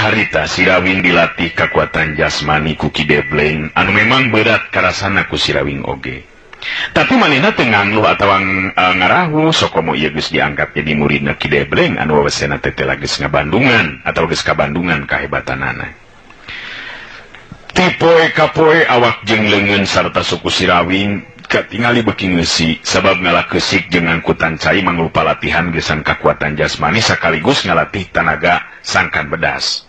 Harita Sirawing dilatih kekuatan jasmani ku Ki Debleng anu memang berat karasana ku Sirawing oge. Tapi manehna teu ngangluh atawa ngarahu sokomo ieu geus diangkat jadi muridna Ki Debleng anu wawesena teh geus ngabandungan atawa geus kabandungan kahebatanana. Ti poe ka poe awak jeung leungeun sarta suku Sirawing katingali beuki ngeusi sabab ngalakeusik jeung ngangkutan cai mangrupa latihan gesan kakuatan jasmani sakaligus ngalatih tanaga sangkan bedas.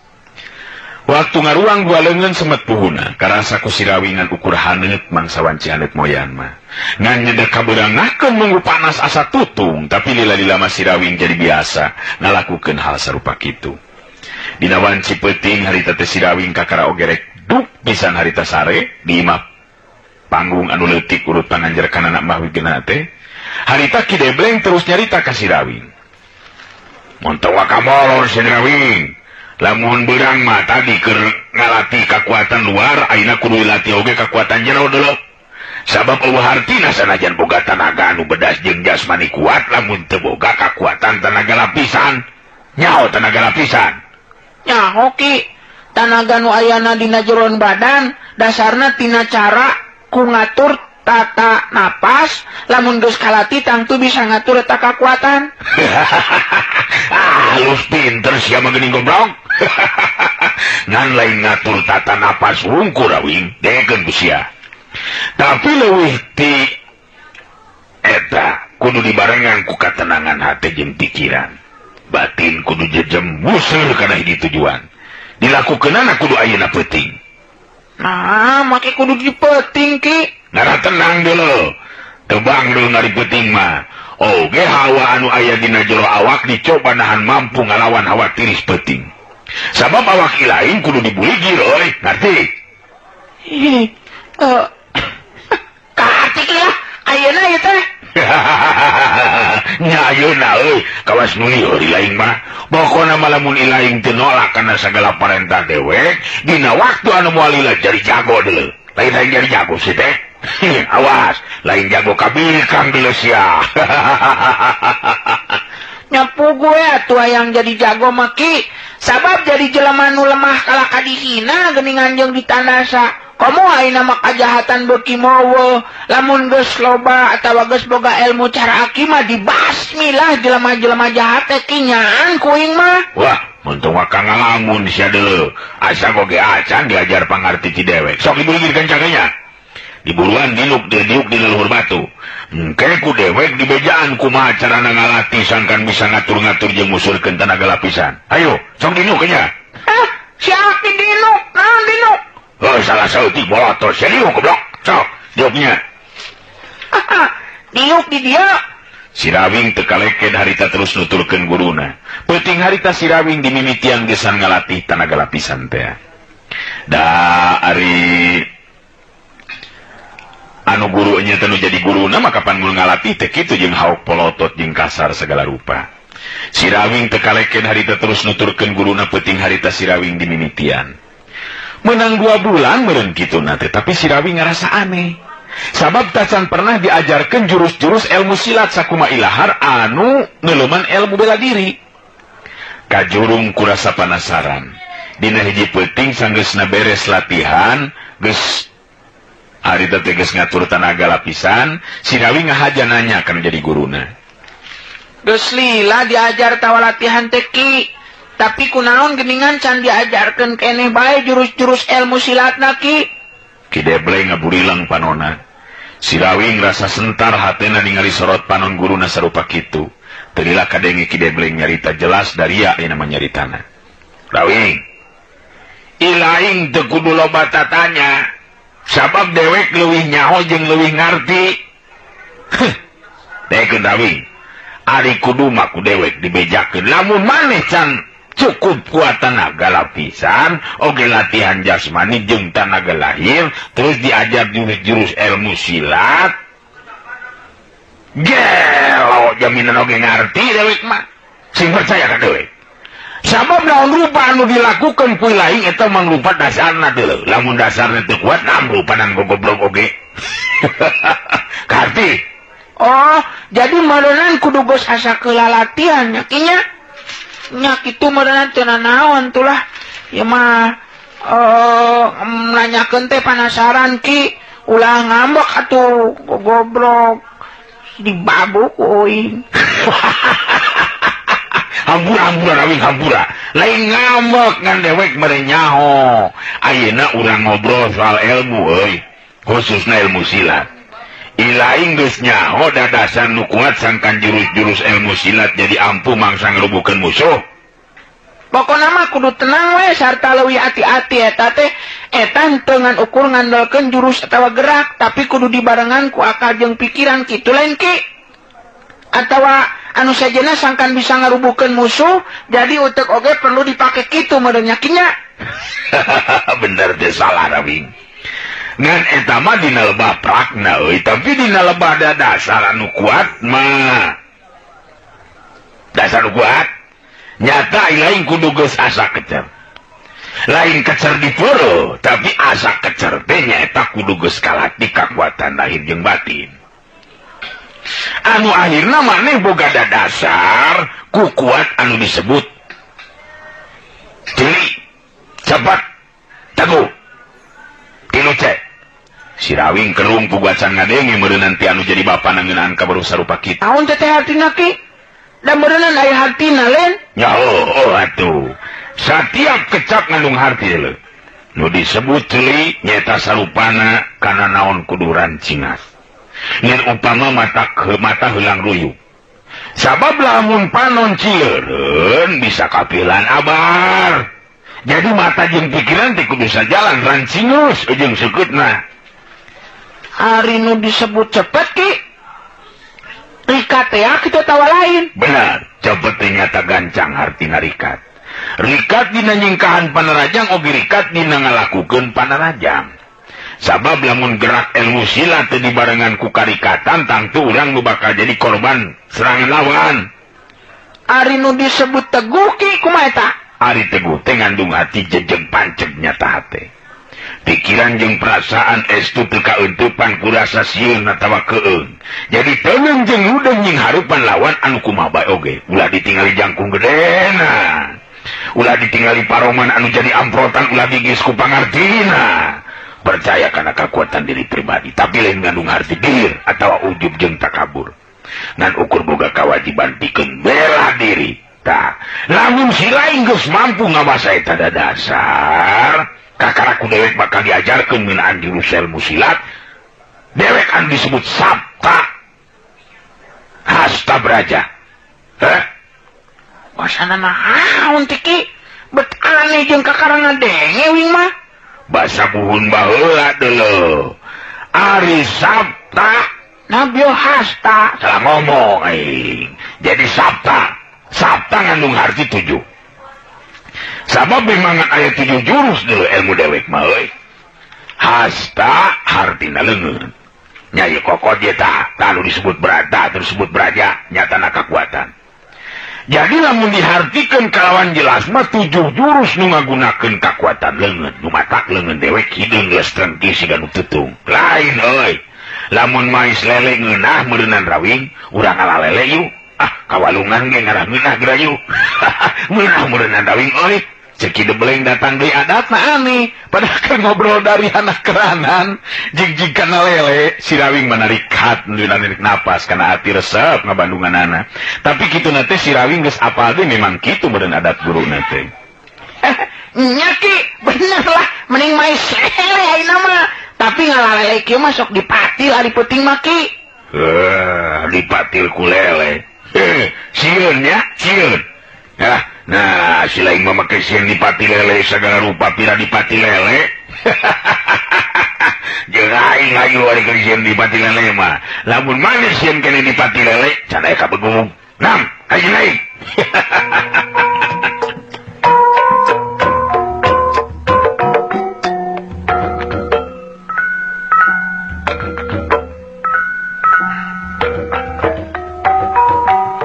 Waktu ngaruang dua leungeun semet puhuna karasa ku Sirawing ngan ukur haneut mangsa wanci haneut moyan mah. Ngan nyedek kabeurangahkeun manggu panas asa tutung tapi lila-lila mah Sirawing jadi biasa ngalakukeun hal sarupa kitu. Dina wanci peuting harita teh Sirawing kakara oge rek duk pisan harita sare di imah panggung anu leutik urut panganjerkan anak Mbah Wigena teh. Harita Ki Debleng terus nyarita ka Sirawing. Mun teu wakamolor Sirawing. Lamun beurang mah tadi keur ngalatih kakuatan luar ayeuna kudu dilatih oge kakuatan jero deuleu. Sabab eueuh hartina sanajan boga tanaga anu bedas jeung jasmani kuat lamun teu boga kakuatan tanaga lapisan. Nyaho tanaga lapisan. Nyaho Ki, tanaga nu ayana dina jeroan badan dasarna tina cara ku ngatur tata napas lamun geus kalatih tangtu bisa ngatur eta kakuatan. Ah, halus pinter sia mah geuning goblok. Ngan lain ngatur tata napas wungkul Rawing, dekeun ku sia. Tapi leuwih ti eta kudu dibarengan ku katenangan hate jeung pikiran. Batin kudu jejem museur kana hiji tujuan. Dilakukeunana kudu ayeuna peuting. Nah, make kudu dipeuting Ki. Ngarah tenang dulu. Tebang dulu ngari peuting mah. Oge hawa anu aya dina jero awak dicoba nahan mampu ngalawan hawa tiris peuting. Sabab awak ilaing kudu dibuligir euy, ngarti? Kaarti lah, ayeuna ieu teh. Nya ayeuna euy, kawas nu lieur ilaing mah. Pokona mah lamun ilaing teu nolak kana sagala parentah dewek, dina waktu anu moal lila jadi jago deuleu. Lain-lain jadi jago sih teh. Awas, lain jago kabikang deuleu sia. Nyapu gue atuh hayang jadi jago mah Ki. Sabab jadi jelema nu lemah kalah kadihina geuningan jeung ditandasa. Komo ayeuna mah kajahatan beuki mowo. Lamun geus loba atawa geus boga ilmu cara aki mah dibasmi lah jelema-jelema jahat teh Ki nyaan kuing mah. Wah, untung wakang ngalamun sia deuleu. Asa goge acan diajar pangarti ti dewek. Sok dibuligir kencangnya. Diburuan diluk diuk di leluhur batu. Engke ku dewek dibejaan kumaha carana ngalatih sangkan bisa ngatur-ngatur jeung musurkeun tenaga lapisan. Ayo, sok dinuk nya. Hah, siapa dinuk? Naon dinuk? Oh, salah saeutik bolotos sia diuk goblok. Sok, diuknya. Diuk di dieu. Sirawing teu kaleken harita terus nuturkeun guruna. Peuting harita Sirawing dimimitian gesan ngalatih tenaga lapisan teh. Da ari anu gurunya teh nu jadi guruna mah kapan mun ngalatih teh kitu jeung hauk polotot jeung kasar segala rupa. Sirawing teu kaleken harita terus nuturkeun guruna peuting harita Sirawing dimimitian. Menang 2 bulan meureun kituna teh tapi Sirawing ngarasa aneh. Sabab tacan pernah diajarkeun jurus-jurus ilmu silat sakuma ilahar anu neuleman ilmu bela diri. Kajurung kurasa panasaran. Dina hiji peuting sanggeusna beres latihan, geus harita teh geus ngatur tanaga lapisan, Sirawing ngahaja nanya kana jadi guruna. Geus lila diajar tawa latihan teh Ki. Tapi kunaon geuningan can diajarkeun keneh bae jurus-jurus ilmu silatna Ki. Ki Debleng ngaburilang panona. Sirawing rasa sentar hatena ningali sorot panon guruna sarupa kitu. Teu lila kadenge Ki Debleng nyarita jelas daria ayeuna mah nyaritana. Rawing, ilaing teu kudu loba tatanya. Sabab dewek leuwih nyaho jeung leuwih ngarti. Heh, dekeun Rawing. Ari kudu mah ku dewek dibejakeun. Lamun maneh can cukup kuat tenaga lapisan, oge latihan jasmani jeung tenaga lahir, terus diajar jurus-jurus ilmu silat. Gelo jaminan oge ngarti dewek mah. Sing percaya ka dewek. Sabab naon rupa anu dilakukan ku lain eta mangrupa dasarna deuleu. Lamun dasarna teu kuat namrupanan gogoblok oge. Karti. Oh, jadi meureunnan kudu geus asa keula latihan nya Ki nya. Nya kitu meureunnan teu nanaon tulah. Ieu mah nanyakeun teh panasaran Ki, ulah ngambek atuh goblok. Dibabuk euy. Hampura rawing hampura. Lain ngambek ngan dewek mere nyaho. Ayeuna urang ngobrol soal ilmu euy, khususna ilmu silat. Ilaing geus nyaho dadasan nu kuat sangkan jurus-jurus ilmu silat jadi ampuh mangsa ngerubukeun musuh. Pokona mah kudu tenang we sarta leuwih hati-hati eta teh eta teu ngan ukur ngandalkeun jurus atawa gerak, tapi kudu dibarengan ku akal jeung pikiran kitu lain Ki. Atawa anu sejenna sangkan bisa ngarubukeun musuh, jadi utek oge perlu dipake kitu meureun nya Ki nya. Bener teh salah rawing. Ngan eta mah dina lebah prakna euy, tapi dina lebah dasar anu kuat mah. Dasar anu kuat nyata lain kudu geus asa kecer. Lain kecer dipeureut, tapi asa kecer teh nyaeta kudu geus kalatih kakuatan lahir jeung batin. Anu akhirna maneh boga dasar ku kuat anu disebut ceuli, cepat, teguh. Tilu cek. Si rawing kerung pugacan ngadenge meureun nanti anu jadi bapa ngeunaan kabaru sarupa kitu. Naon teh hartina Ki? Da meureunnan aya hartina lain? Ya oh atuh. Satiap kecap ngandung harti leuh. Nu disebut ceuli nyaeta sarupana kana naon kudu rancingas. Ngan upama mata ke mata heulang ruyuk. Sabab lamun panon cileureun bisa kapilan abar. Jadi mata jeung pikiran teh kudu sajalan rancingus jeung seukeutna. Ari nu disebut cepet Ki. Rikat ya kitu tawa lain. Benar, cepet teh nyata gancang hartina rikat. Rikat dina nyingkahan panarajang oge rikat dina ngalakukeun panarajang. Sabab lamun gerak ilmu silat teu dibarengan ku karikatan tangtu urang nu bakal jadi korban serangan lawan. Ari nu disebut teguh Ki kumaha eta? Ari teguh teh ngandung hati jejeg panceg nyata hate. Pikiran jeung perasaan estu teu kaeuntepan ku rasa sieun atawa keung. Jadi teungeun jeung hudeng jeung hareupan lawan anu kumaha bae oge. Ulah ditingali jangkung gedena. Ulah ditingali paroman anu jadi amprotan ulah digis ku pangartina. Percaya kana kekuatan diri pribadi, tapi lain ngandung harti dir atawa ujub jeung takabur. Ngan ukur boga kawajiban pikeun bela diri. Tah, lamun si lain geus mampu ngawasa eta dasar, kakaraku dewek bakal diajarkeun ngeunaan jurus ilmu silat. Dewek anu disebut Sapta Hasta Braja. Heh? Basana naon teh Ki? Bet aneh jeung kakara ngadenge wing mah. Basa buhun baheula deuleu. Ari Sapta Nabio Hasta. Salah ngomong aing. Jadi Sapta. Sapta ngandung harti 7. Sabab memang aya 7 jurus dulu ilmu dewek mah euy. Hasta hartina leungeun. Nya ieu kokot ieu tah, tah anu disebut brata, disebut braja, nyatana kakuatan. Jadi lamun dihartikeun kalawan jelas mah 7 jurus nu ngagunakeun kakuatan leungeun, nu matak leungeun dewek hideung geus trengki siga nu tutung. Lain euy. Lamun mais lele ngeunah meureunan rawing, urang ala lele yuk. Ah, kawalungan ge ngarah ngeunah geura yuk. Ngeunah meureunan rawing euy. Ceki debeleng datang deui adatna aneh. Padahal keur ngobrol dari anak keranan, jig-jig kana lele, si rawing manarikat nu narik napas kana hati resep ngabandunganana. Tapi kitu na teh si rawing geus apal deui memang kitu meureun adat guruna teh. Nya Ki, bener lah, mending main lele ayeuna mah. Tapi ngalalele kieu mah sok dipatil ari peuting mah Ki. Dipatil ku lele. Sieun nya, sieun. Yah, nah, si lain mah make sieun dipati lele segala rupa pira dipati lele. Jeung aing hayu ari keur sieun dipati lele mah. Lamun maneh sieun keneh dipati lele, can aya kabegung. Nam, hayu lain.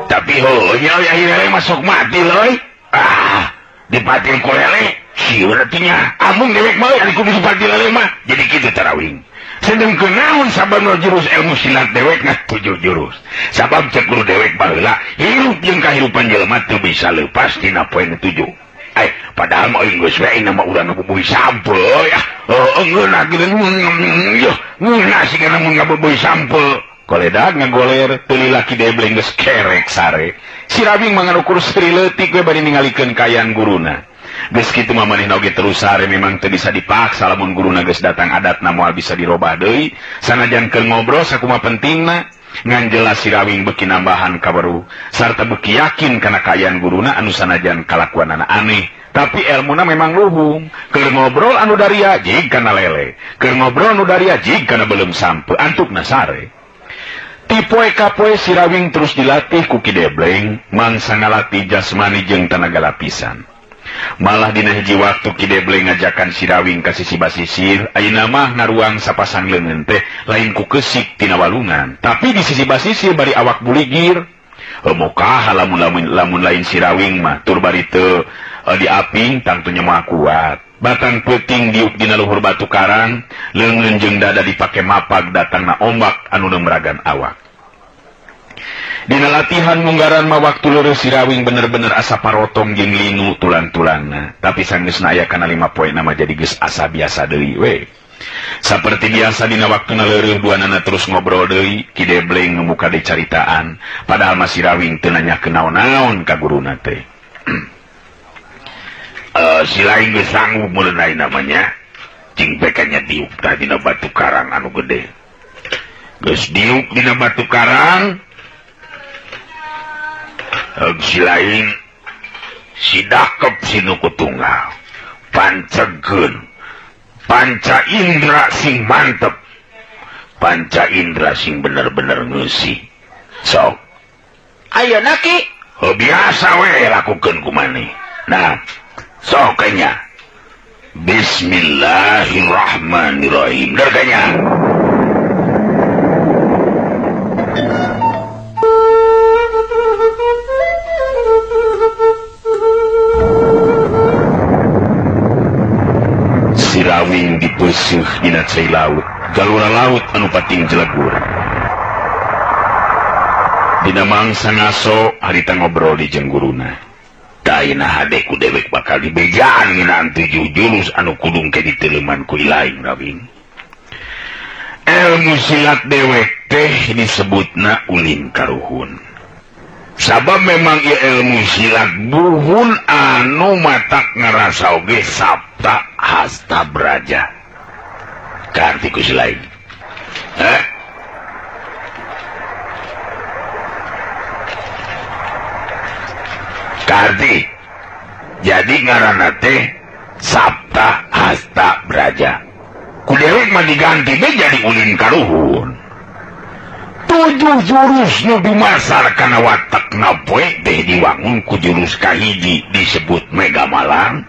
Tapi heuh nya akhirnya masuk mati leuy. Ah, dipatil ku lele, sieun atuh nya. Amung dewek mah ari kudu dipatil lele mah. Jadi kitu tarawing. Sedengkeun naon sabab jurus ilmu silat dewek nah 7 jurus. Sabab cek guru dewek baheula hirup jeung kahirupan jelema teu bisa leupas tina poe nu 7. Ay, padahal mah geus we ayeuna mah urang ngabubuy sampe ya. Heuh ngeunah geuning ngeunah sigana mun ngabubuy sampe. Koledag ngagoler teu lila Ki Debleng geus kerek sare. Si Rawing mah nganukur seuri leutik we bari ningalikeun kaayaan guruna. Geus kitu mah manehna oge terus sare memang teu bisa dipaksa lamun guruna geus datang adatna moal bisa dirobah deui. Sanajan keur ngobrol sakumaha pentingna ngan jelas si Rawing beuki nambahan kaweruh sarta beuki yakin kana kaayaan guruna anu sanajan kalakuanana aneh. Tapi elmuna memang luhung. Keur ngobrol anu daria jig kana lele. Keur ngobrol anu daria jig kana beuleum sampe antukna sare. Tipoe kapoe si Rawing terus dilatih ku Ki Debleng mangsa ngalatih jasmani jeung tanaga lapisan. Malah dina hiji waktu Ki Debleng ngajakan si Rawing ka sisi basisir, ayeuna mah ngaruang sapasang leungeun teh lain ku keusik tina walungan, tapi di sisi basisir bari awak buligir. Muka lamun lain si Rawing mah tur bari teu diaping tangtunya moal kuat. Batang peuting diuk dina luhur batu karang, leungeun jeung dada dipake mapag datangna ombak anu neumragan awak. Dina latihan munggaran mah waktu leureus si Rawing bener-bener asa parotong jeung linu tulang-tulangna, tapi sanggeusna aya kana 5 poe na mah jadi geus asa biasa deui we. Saperti biasa dina waktuna leureun duanana terus ngobrol deui, Ki Debleng ngemuka deui caritaan, padahal mah si Rawing teu nanyakeun naon-naon ka guruna teh. Si lain geus sanggup meunai namanya cing pekanya diuk tah dina batu karang anu gede. Geus diuk dina batu karang si lain si dakep si nu kutunggal pancegeun panca indra sing mantep panca indra sing bener-bener ngeusi sok ayeuna Ki oh, biasa we lakukeun ku maneh. Nah sok kayaknya Bismillahirrahmanirrahim. Bener kayaknya. Si Rawing dipeuseuk dina cai laut, galura laut anu pating jelegur. Dina mangsa ngaso harita ngobrol di jeung guruna. Ayeuna hade ku dewek bakal dibejaan ngeunaan 7 jurus anu kudung ke diteuleman ku ilaing Rawing. Ilmu silat dewek teh disebutna ulin karuhun. Sabab memang ieu ilmu silat buhun anu matak ngarasa oge sabta hasta braja. Karti ku silaing. Heh? Karti. Jadi ngaranna teh Sabta Hasta Braja. Ku dewek mah diganti be jadi ulin karuhun. 7 jurus nu dumasar kana watekna poe teh diwangun ku jurus kahiji disebut Mega Malang.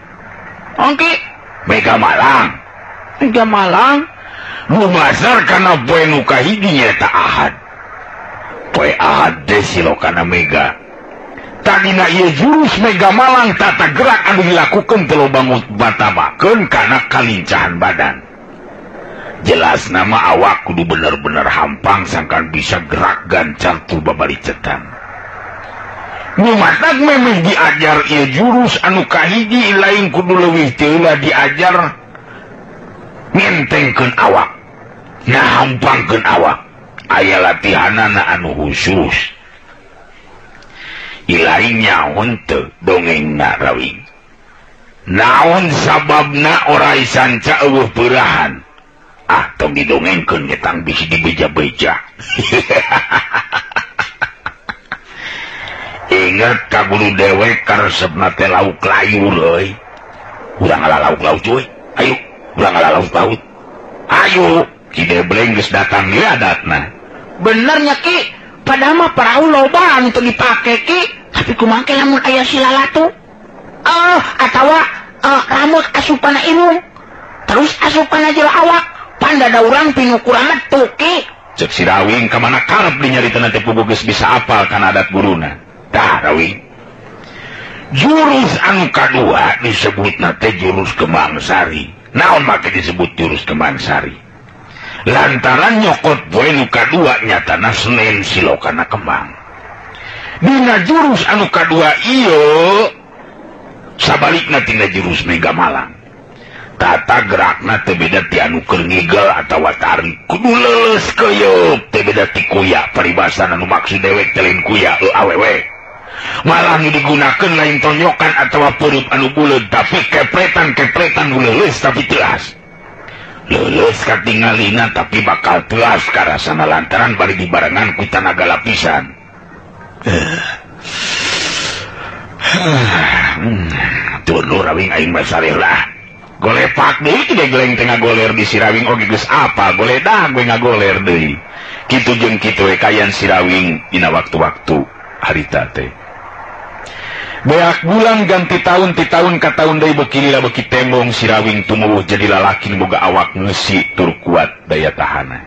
Oke, Mega Malang. Mega Malang dumasar kana poe nu kahiji nyaeta Ahad. Poe Ahad teh silokana Mega. Tadina ieu jurus Mega Malang tata gerak anu dilakukeun teu loba batamakeun kana kalincahan badan. Jelas nama awak kudu bener-bener hampang sangkan bisa gerak gancar tur babari cetan. Nu matak memeh diajar ieu jurus anu kahiji lain kudu leuwih teu heula diajar ngentengkeun awak. Nah hampangkeun awak. Aya latihanana anu khusus. Ilaingnya untuk dongeng na Rawing. Naon sababna orai sanca eueuh peurahan. Ah tong didongengkeun ngetang bisi dibeja-beja. Ingat ka guru dewek karesepna teh lauk layur euy. Urang ngala lauk laut cuy. Ayo, urang ngala lauk laut. Ayo, Ki Debleng geus datang ge adatna. Benernya Ki, padahal mah parahu loba anu teu dipake Ki, tapi kumaha ke lamun aya si lalatu? Atawa ramut asupana irung. Terus asupana jero awak, pandada urang pinukur metu Ki. Cek si Rawing ka mana karep dinyaritana teh puguh geus bisa apal kana adat guruna. Tah Rawing. Jurus anu kadua disebutna teh jurus Kembang Sari. Naon make disebut jurus Kembang Sari? Lantaran nyokot poe nu kadua nyatana Senen silokana kembang. Dina jurus anu kadua ieu Sabalikna tina jurus Mega Malang. Tata gerakna teu beda ti anu keur ngigel atawa tarik. Kudu leuleus keuyeup teu beda ti kuya paribasan anu maksud dewek teh lain kuya awewe. Malah nu digunakeun lain tonyokan atawa peureub anu buleud tapi kepretan-kepretan nu leuleus tapi teuas. Leuleus katingalina tapi bakal teuas karasana lantaran bari dibarengan ku tanaga lapisan. Tunduh rawing aing mah sareh lah. Golepak deui teh geleng teh ngagoler di Sirawing oge geus apa goledah gue ngagoler deui. Kitu jeung kitu we kayan Sirawing dina waktu-waktu harita teh. Beak bulan ganti tahun ti tahun ka tahun deui beuki lila beuki tembong Sirawing tumuwuh jadi lalaki nu boga awak ngeusi tur kuat daya tahanan.